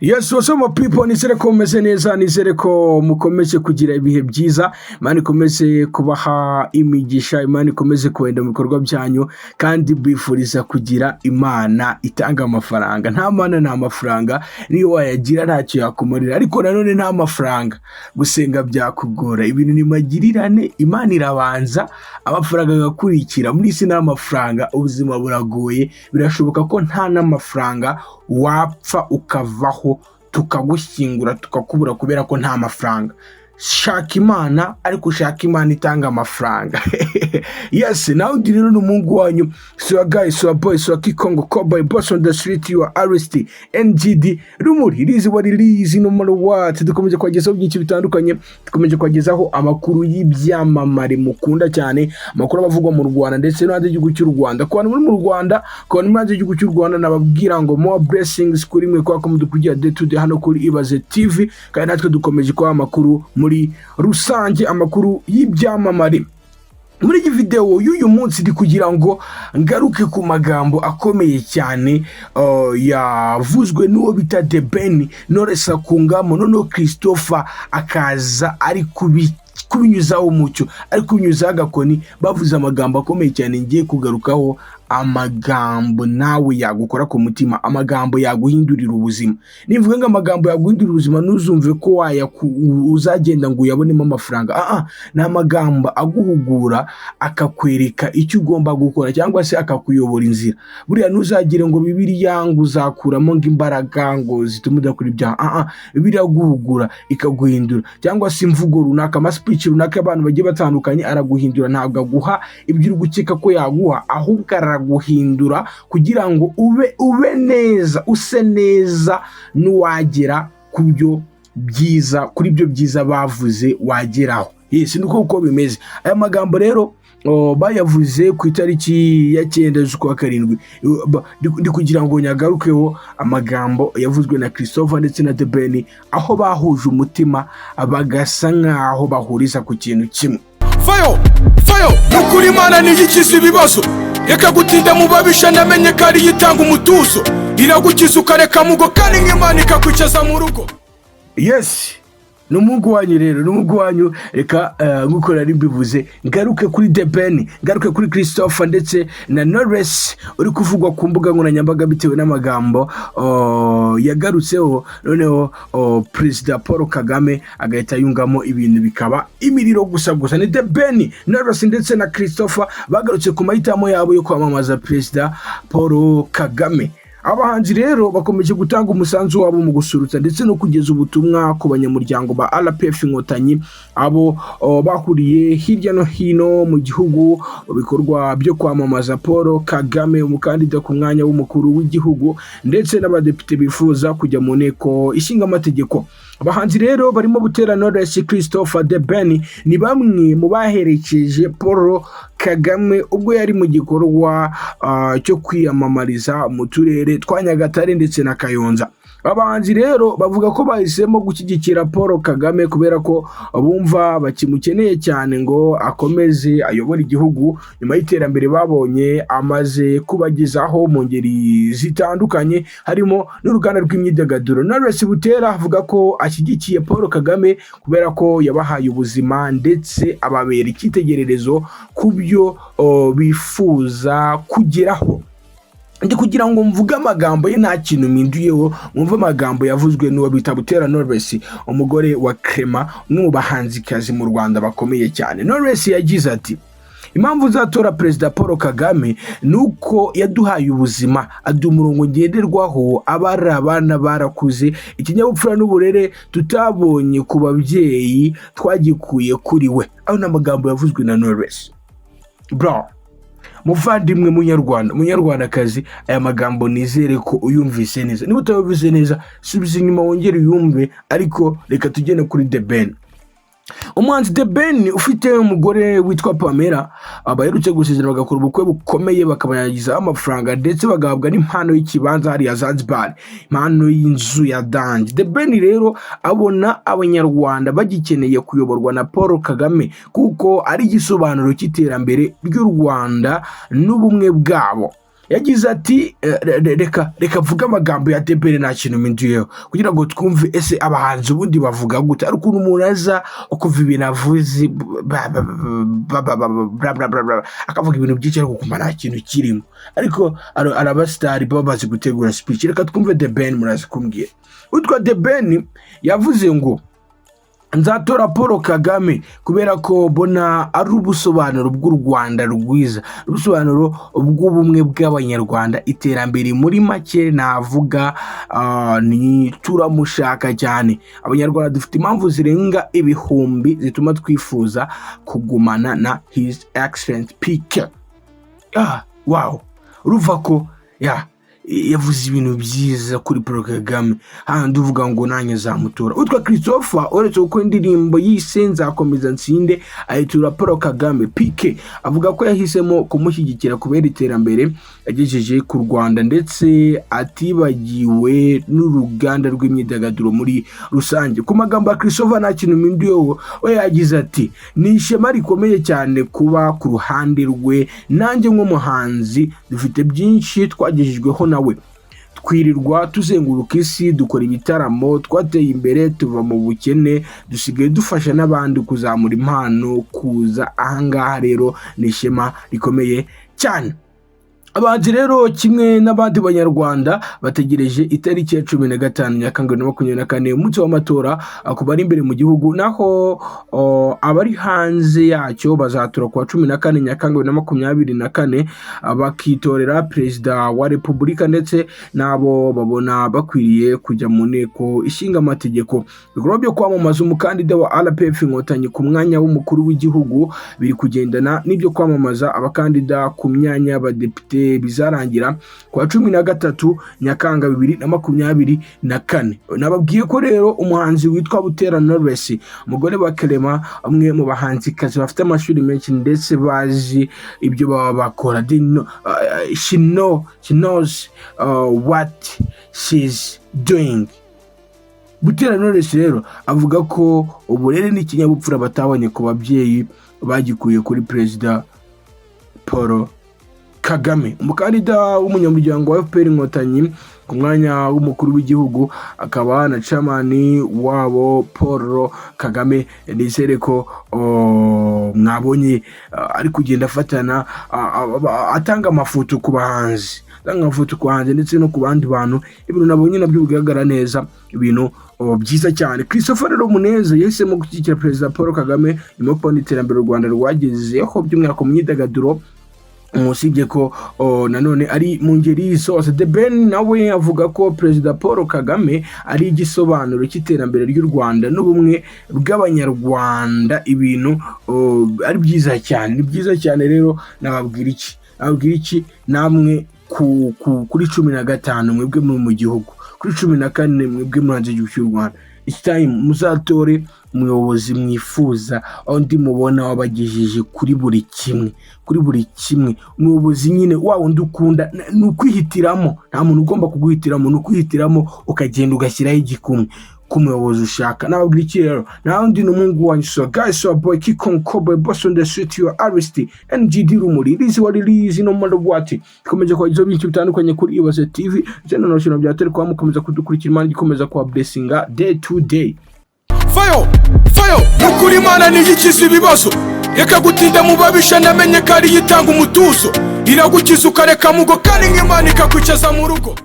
Yes, what's up my people? Nizere ko mumeze neza, nizere ko mukomeje kugira ibihe byiza. Imana ikomeze kubaha imigisha, Imana ikomeze kubarinda mu bikorwa byanyu, kandi bifuriza kugira Imana itanga amafaranga. Nta mana nta mafaranga, niyo wayagira ntacyo yakumarira, ariko nanone nta mafaranga gusenga byakugora. Ibintu ni magirirane, Imana irabanza, amafaranga agakurikira. Muri isi nta mafaranga, ubuzima buragoye. Birashoboka ko nta n'amafaranga wapfa ukavaho, tukagushyingura tukakubura kubera ko nta mafaranga. Shaka Imana, ariko ushaka Imana itanga amafaranga. Yes, nawe undi rero ni umuhungu wanyu, suwa guy, suwa boy, suwa kikongo cowboy, boss on the street, you are arrested, NGD rumuri rizi what it is, no matter what. Dukomeje kubagezaho byinshi bitandukanye, dukomeje kubagezaho amakuru y'ibyamamare mukunda cyane, amakuru aba avugwa mu Rwanda ndetse no hanze y'igihugu cy'u Rwanda. Ku bantu muri mu Rwanda, ku bantu muri hanze y'igihugu cy'u Rwanda, nababwira ngo more blessings kuri mwe, kubera ko mudukurikira day to day hano kuri Ibaze TV, kandi natwe dukomeje kubaha amakuru muri rusange, amakuru y'ibyamamare. Muri iyi videwo y'uyu munsi ndi kugira ngo ngaruke ku magambo akomeye cyane yavuzwe n'uwo bita The Ben, Knowless akungamo, noneho Christopher akaza ari kubinyuzaho umucyo, ari kubinyuzaho agakoni. Bavuze amagambo akomeye cyane ngiye kugarukaho, amagambo nawe yagukora ku mutima, amagambo yaguhindurira ubuzima. Nivuga ngo amagambo yaguhindurira ubuzima, ntuzumve ko uzagenda ngo uyabonemo amafaranga. Ah, ni amagambo aguhugura, akakwereka icyo ugomba gukora cyangwa se akakuyobora inzira. Buriya ntuzagire ngo Bibiliya ngo uzakuramo ngo imbaraga ngo zituma udakora ibyaha. Ah, Bibiliya iraguhugura ikaguhindura, cyangwa se imvugo runaka, amaspeech runaka y'abantu bagiye batandukanye araguhindura. Ntabwo aguha ibyo uri gukeka ko yaguha, ahubwo araguhindura kugira ngo ube neza, use neza n'uwagera ku byo byiza, kuri ibyo byiza bavuze wageraho. Yes, niko uko bimeze. Aya magambo rero, oh, bayavuze ku itariki ya 9 z'ukwa karindwi. Ndi kugira ngo nyagarukeho, amagambo yavuzwe na Christopher ndetse na The Ben, aho bahuje umutima bagasa nk'aho bahuriza ku kintu kimwe. Fayo fayo, nukuri Imana niyo ikiza ibibazo. Reka gutinda mu babisha, namenye ko ariyo itanga umutuzo, iragukiza ukareka mugo, kandi nk'Imana ikakwicaza mu rugo. Yes, ni umuhungu wanyu rero, ni umuhungu wanyu. Reka nk'uko nari mbivuze, ngaruke kuri The Ben, ngaruke kuri Christopher ndetse na Knowless uri kuvugwa ku mbuga nkoranyambaga bitewe n'amagambo, oh, yagarutseho, noneho, oh, Perezida Paul Kagame agahita yungamo, ibintu bikaba imiriro gusa gusa. Ni The Ben, Knowless ndetse na Christopher bagarutse ku mahitamo yabo yo kwamamaza Perezida Paul Kagame. Abahanzi rero bakomeje gutanga umusanzu wabo mu gusurutsa ndetse no kugeza ubutumwa ku banyamuryango ba RPF Inkotanyi, abo, oh, bahuriye hirya no hino mu gihugu mu bikorwa byo kwamamaza Paul Kagame, umukandida ku mwanya w'umukuru w'igihugu ndetse n'abadepite bifuza kujya mu Nteko Ishinga Amategeko. Abahanzi rero barimo Butera Knowless, Christopher, The Ben ni bamwe mu baherekeje Paul Kagame ubwo yari mu gikorwa cyo kwiyamamariza mu turere twa Nyagatare ndetse na Kayonza. Abahanzi rero bavuga ko bahisemo gushyigikira Paul Kagame kubera ko bumva bakimukeneye cyane ngo akomeze ayobore igihugu, nyuma y'iterambere babonye amaze kubagezaho mu ngeri zitandukanye, harimo n'uruganda rw'imyidagaduro. Knowless Butera avuga ko ashyigikiye Paul Kagame kubera ko yabahaye ubuzima ndetse ababera icyitegererezo ku byo, oh, bifuza kugeraho. Ndi kugira ngo mvuge amagambo ye nta kintu mpinduyeho, mwumve amagambo yavuzwe n'uwo bita Butera Knowless, umugore wa Clement, umwe mu bahanzikazi mu Rwanda bakomeye cyane. Knowless yagize ati: "Impamvu uzatora Perezida Paul Kagame ni uko yaduhaye ubuzima, aduha umurongo ngenderwaho. Abari abana barakuze, ikinyabupfura n'uburere tutabonye ku babyeyi twagikuye kuri we." Ayo ni amagambo yavuzwe na Knowless. Bro, muvandimwe, munyarwanda, munyarwandakazi, aya magambo nizere ko uyumvise neza. Niba utayumvise neza, subiza inyuma wongere uyumve. Ariko reka tugende kuri The Ben. Umuhanzi The Ben ufite umugore witwa Pamela, baherutse gusezerana bagakora ubukwe bukomeye, bakabayagizaho amafaranga ndetse bagahabwa n'impano y'ikibanza hariya Zanzibar, impano y'inzu ya danger. The Ben rero abona Abanyarwanda bagikeneye kuyoborwa na Paul Kagame kuko ari igisobanuro cy'iterambere ry'u Rwanda n'ubumwe bwabo. Yagize ati: "Impamvu nzatora Perezida Paul Kagame ni uko Yagize ati reka mvuge amagambo ya The Ben, nta kintu mpinduyeho, kugira ngo twumve ese abahanzi ubundi bavuga gute. Ari ukuntu umuntu aza ukumva ibintu avuze ba- ba- ba- ba- ba- bla bla bla bla, akavuga ibintu byinshi ariko ukumva nta kintu kirimo. Ariko hari abasitari baba bazi gutegura speech. Reka twumve The Ben, murazi kumbwira. Witwa The Ben yavuze ngo: "Nzatora Paul Kagame kubera ko mbona ari ubusobanuro bw'u Rwanda rwiza, ubusobanuro bw'ubumwe bw'Abanyarwanda, iterambere. Muri make navuga ni turamushaka cyane. Abanyarwanda dufite impamvu zirenga ibihumbi zituma twifuza kugumana na His Excellent PK." Wow, urumva ko ya yavuze ibintu byiza kuri Paul Kagame, handi uvuga ngo nanjye nzamutora. Witwa Christopher uretse gukora indirimbo yise "Nzakomeza Nsinde", ayitura Paul Kagame PK, avuga ko yahisemo kumushyigikira kubera iterambere yagejeje ku Rwanda, ndetse atibagiwe n'uruganda rw'imyidagaduro muri rusange. Ku magambo ya Christopher nta kintu mpinduyeho. We yagize ati: "Ni ishema rikomeye cyane kuba ku ruhande rwe. Nanjye nk'umuhanzi dufite byinshi twagejejweho nawe. Twirirwa tuzenguruka isi dukora ibitaramo, twateye imbere tuva mu bukene, dusigaye dufasha n'abandi kuzamura impano. Kuza ahangaha rero ni ishema rikomeye cyane." Abahanzi rero kimwe n'abandi Banyarwanda bategereje itariki ya 15 Nyakanga 2024, umunsi w'amatora ku bari imbere mu gihugu, naho abari hanze yacyo bazatora ku wa 14 Nyakanga 2024, bakitorera Perezida wa Repubulika ndetse n'abo babona bakwiriye kujya mu Nteko Ishinga Amategeko. Ibikorwa byo kwamamaza umukandida wa RPF Inkotanyi ku mwanya w'umukuru w'igihugu biri kugendana n'ibyo kwamamaza abakandida ku myanya y'abadepite, bizarangira ku wa 13 Nyakanga 2024. Nababwiye ko rero umuhanzi witwa Butera Knowless, umugore wa Clement, umwe mu bahanzikazi bafite amashuri menshi ndetse bazi ibyo baba bakora. They know, she knows what she's doing. Butera Knowless rero avuga ko uburere n'ikinyabupfura batabonye ku babyeyi bagikuye kuri Perezida Paul Kagame, umukandida w'umunyamuryango wa FPR Inkotanyi ku mwanya w'umukuru w'igihugu, akaba na chairman wabo Paul Kagame. Nizere ko mwabonye ari kugenda afatana, atanga amafoto ku bahanzi, atanga amafoto ku bahanzi ndetse no ku bandi bantu. Ibintu nabonye nabyo bigaragara neza, ibintu byiza cyane. Christopher rero Muneza yahisemo gushyigikira Perezida Paul Kagame nyuma yo kubona iterambere u Rwanda rwagezeho, by'umwihariko mu myidagaduro, usibye ko nanone ari mu ngeri zose. The Ben nawe avuga ko Perezida Paul Kagame ari igisobanuro cy'iterambere ry'u Rwanda n'ubumwe bw'Abanyarwanda, ibintu ari byiza cyane. Ni byiza cyane rero. Nababwira iki? Nababwira iki namwe kuri 15 mwebwe muri mu gihugu, kuri 14 mwebwe muri hanze y'igihugu cy'u Rwanda? It's time muzatore umuyobozi mwifuza, undi mubona wabagejeje kuri buri kimwe, kuri buri kimwe. Umuyobozi nyine wa wundi ukunda. Ni ukwihitiramo, nta muntu ugomba kuguhitiramo, ni ukwihitiramo ukagenda ugashyiraho igikumwe ku muyobozi ushaka. Nababwira iki rero? Nta wundi, ni umuhungu wanyu, so guys, so boy Kikon Cowboy Boss on the street, your artist NGD Rumuri rizi wa release no matter what. Ikomeje kubagezaho byinshi bitandukanye kuri Ibaze TV ndetse na notion bya Telecom. Mukomeza kudukurikira, Imana ikomeza kuba blessinga day to day. Fayo fayo, nukuri Imana niyikiza ibibazo. Reka gutinda mu babisha, namenye ko ariyo itanga umutuzo, iragukiza ukareka mugo kandi nk'Imana ikakwicaza mu rugo.